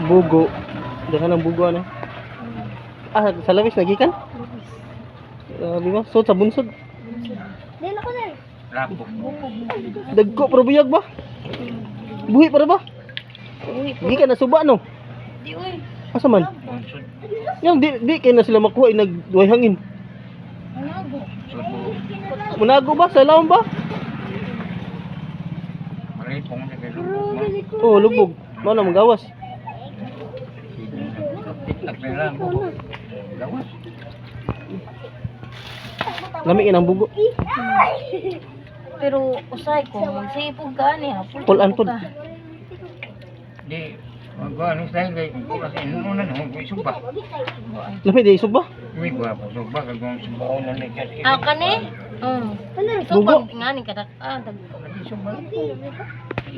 Bugo. Daghan ang bugo ano. Ah, sa lawis nagikan? Grabe ba? So sa bunsod. Dili ko na. Rapo. Dagko pero buyag ba? Buhi para ba? Uy, Gikan na suba no. di uy. Asa man? Bunsod. Yang di di kay na sila makuha ay nagduhay hangin. Anago. Subo. Munago ba sa lawom ba? Maripong na kay lubog. Oh, lubog. Mao na magawas. Itlog na lang. Gawas. Lami ang bugo. Pero usay ko magsipog ka ani hapon. Pulan pod. Di. Magawa ni style kay kasi inunan ho ko suba. Lami di isog ba? Uy, gwapo suba kag kung suba na ni kasi. Ah, kani? Bugo. So pag ngani kadak ah dagko. Suba.